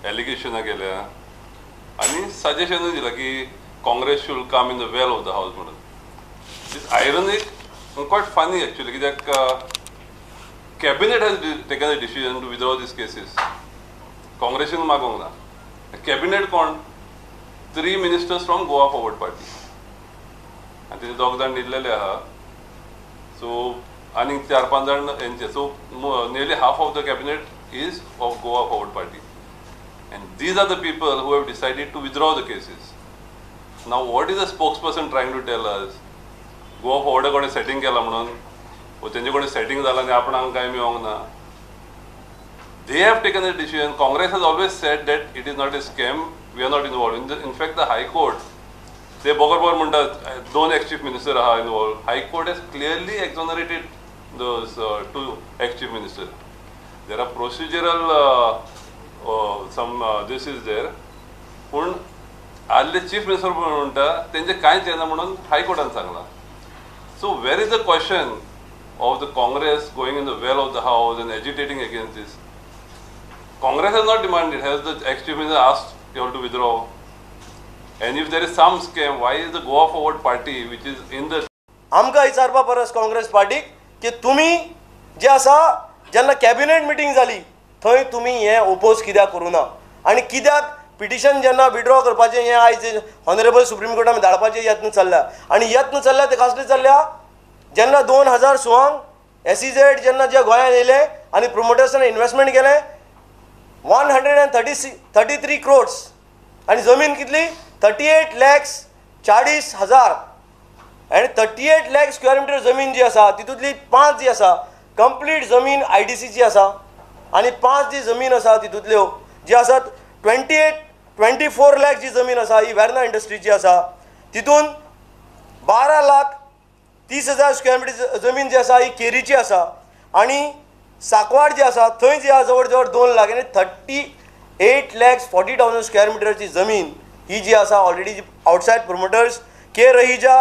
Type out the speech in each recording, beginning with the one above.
एलिगेशनां केल्या आनी सजेशनूय दिलां की Congress should come in the well of the house म्हणून. It's ironic, quite funny actually, कित्याक cabinet has taken a decision to withdraw these cases. काँग्रेसीन मागूंक ना. कॅबिनेट कोण? 3 ministers from Goa Forward Party आनी तेजे दोग जाण न्हिदलेले आहा. सो आनीक 4-5 जाण हेंचे. So nearly half of the cabinet is of Goa Forward Party and these are the people who have decided to withdraw the cases. Now what is a spokesperson trying to tell us? Goa फॉरवर्डा कडेन setting केलां म्हणून, वो तेंचे कडेन setting जालां आनी आपणाक कांय मेळोंक ना. They have taken a decision. Congress has always said that it is not a scam, we are not involved. In fact, the High Court, they बरोबर बरोबर म्हणटात 2 ex chief minister आहा involved. High Court has clearly exonerated those 2 ex chief ministers. There are procedural some this is there. पूण आदले chief minister म्हणटा तेंचे कांयच येना म्हणून हायकोर्टान सांगलां. So where is the question of the Congress going in the well of the house and agitating against this? Congress has not demanded. Has the ex-chief minister asked you all to withdraw? And if there is some scam, why is the Goa Forward Party, which is in the... आमकां विचारपा परस काँग्रेस पार्टीक की तुमी जे आसा जेन्ना cabinet meeting जाली थंय तुमी हें ओपोज कित्याक करूं ना आनी कित्याक पिटिशन जेन्ना विड्रॉ करपाचें हें आयज ऑनरेबल सुप्रीम कोर्टान धाडपाचे यत्न चल्ल्या आनी यत्न चल्ल्या ते कसले चल्ल्या जेन्ना 2006 SEZ जेन्ना जे गोंयांत येयले आनी प्रोमोटर्सान इन्वेस्टमेंट केलें 133 crores आनी जमीन कितली 38 lakhs 40,000 आनी 38 lakh square metre जमीन जी आसा तितूंतली 5 जी आसा कंप्लीट जमीन IDCची आसा आनी 5 जी जमीन आसा तितूंतल्यो जी आसात 24 lakh जी जमीन आसा ही वेर्ना इंडस्ट्रीची आसा तितून 12 लाख 30,000 स्क्वेअर मिटर जमीन जी आसा ही केरीची आसा आनी साकवाड जी आसा थंय जी आसा जवळ जवळ 2 लाख आनी 38 lakhs 40,000 square मिटरची जमीन ही जी आसा already outside promoters K Rahija,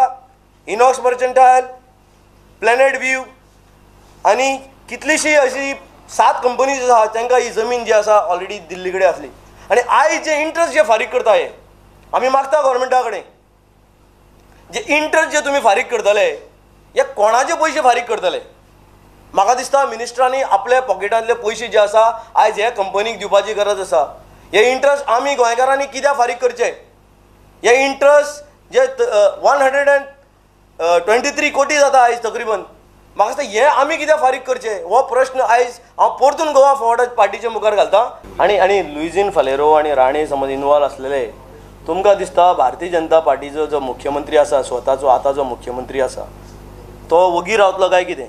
Inox Mercantile, Planet View आनी कितलीशी अशी 7 कंपनीज आसा तांकां ही जमीन जी आसा ऑलरेडी दिल्ली कडेन आसली आनी आयज जे इंट्रस्ट जे फारीक करता हे आमी मागता गव्हर्मेंटा कडेन जे इंट्रस्ट जे तुमी फारीक करतले हे कोणाचे पयशे फारीक करतले? म्हाका दिसता मिनिस्टरांनी आपल्या पॉकेटांतले पयशे जे आसा आयज हे कंपनीक दिवपाची गरज आसा. हे इंट्रस्ट आमी गोंयकारांनी कित्याक फारीक करचे? हे इंट्रस्ट जे 123 कोटी जाता आयज तकरीबन, म्हाका दिसता हे आमी कित्याक फारीक करचे हो प्रश्न आयज हांव परतून गोवा फॉरवर्ड पार्टीच्या मुखार घालता. आनी आनी लुइझीन फालेरो आनी राणे समज इनवॉल्व आसलेले तुमकां दिसता भारतीय जनता पार्टीचो जो मुख्यमंत्री आसा स्वताचो आतां जो मुख्यमंत्री आसा तो वगी रावतलो काय कितें?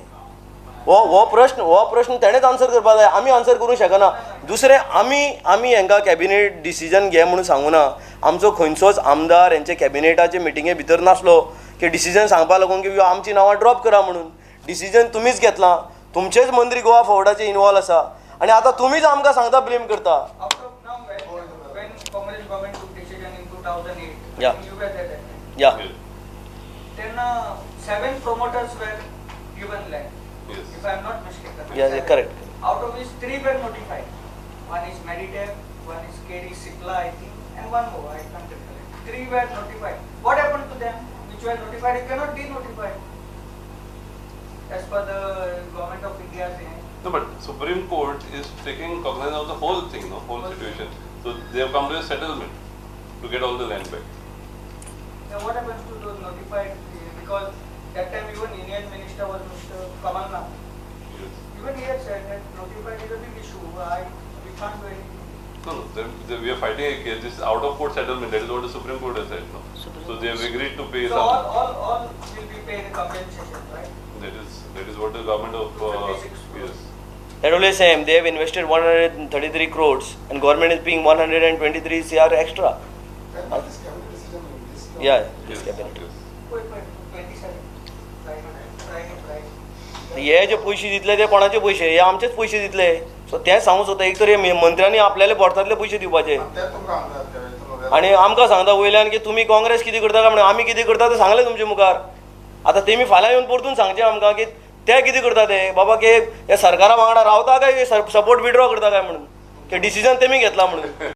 हो प्रश्न तेणेच आन्सर करपाक जाय, आमी आन्सर करूंक शकना. दुसरें आमी आमी हांकां कॅबिनेट डिसिजन घे म्हणून सांगूना. आमचो खंयचोच आमदार हेंचे कॅबिनेटाचे मिटिंगे भितर नासलो की डिसिजन सांगपा लागून की आमची नांवां ड्रॉप करा म्हणून. डिसिजन तुमीच घेतलां, तुमचेच मंत्री गोवा फॉरवर्डाचे इनवॉल्व आसा आनी आतां तुमीच आमकां सांगता ब्लेम करता. Yeah. Yeah. Then 7 promoters were given land. Yes. If I am not mistaken. Yeah, yeah, correct. Out of which 3 were notified. One is Meditech, one is KD Cipla, I think, and one more, I can't recollect. 3 were notified. What happened to them? Which were notified, you cannot de-notify. As per the government of India's. No, but Supreme Court is taking cognizance of the whole thing, no, whole situation. So they have come to a settlement to get all the land back. Now what happens to those notified? Because that time even Indian minister was Mr. Kamal Nath. Yes. Even he had said that notified is a big issue. We can't do anything. No, no, we are fighting a case. This is out of court settlement. That is what the Supreme Court has said. No? So they have agreed to pay. So some. all will be paid compensation, right? That is what the government of yes. That only same. They have invested 133 crores and government is paying 123 CR extra. This cabinet decision in this. Yeah, this yes, cabinet. Yes. Wait, 27. Right. हे जे पैसे दितले ते कोणाचे पैसे? हे आमचेच पैसे दितले. सो ते सांगूंक सोदता एक तर हे मंत्र्यांनी आपल्याले पोर्टांतले पैसे दिवपाचे आनी आमकां सांगता वयल्यान की तुमी काँग्रेस कितें करता काय म्हणून. आमी कितें करता ते सांगलें तुमचे मुखार. आतां तेमी फाल्यां येवन परतून सांगचें आमकां की ते कितें करता ते बाबा की हे सरकारा वांगडा रावता काय सपोर्ट विड्रॉ करता काय म्हणून, की डिसिजन तेमी घेतला म्हणून.